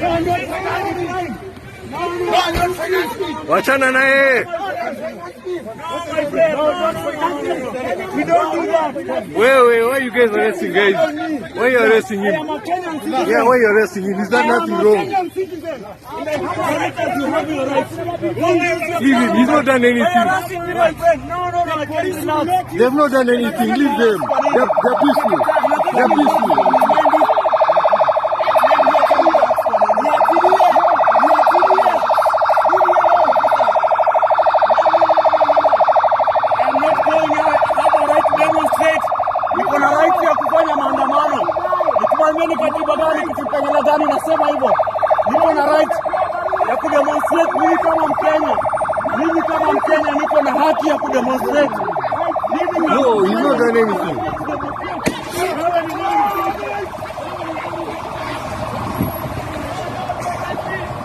No, I'm not financing crime. No, I'm not financing. Wachana na yeye. No, my friend, no, not financing. We don't do that. Wewe, why you guys arresting, guys? Why you arresting I him? am a Kenyan citizen. Yeah, why you arresting him? He's done I am nothing a wrong. Kenyan citizen. And I have a right as you have your rights. Don't use your Leave him. He's not done Why you anything. arresting me, my friend? No, I can't relax. They've not done anything. Leave them. They're peaceful. They're peaceful. I'm not going out. I have a right to demonstrate. Niko na right ya kufanya maandamano. Nikiwaambia ni katiba gani, kipengele gani nasema hivyo. Niko na right ya kudemonstrate mimi kama Mkenya. Mimi kama Mkenya niko na haki ya kudemonstrate. Mimi kama No, he's not done anything.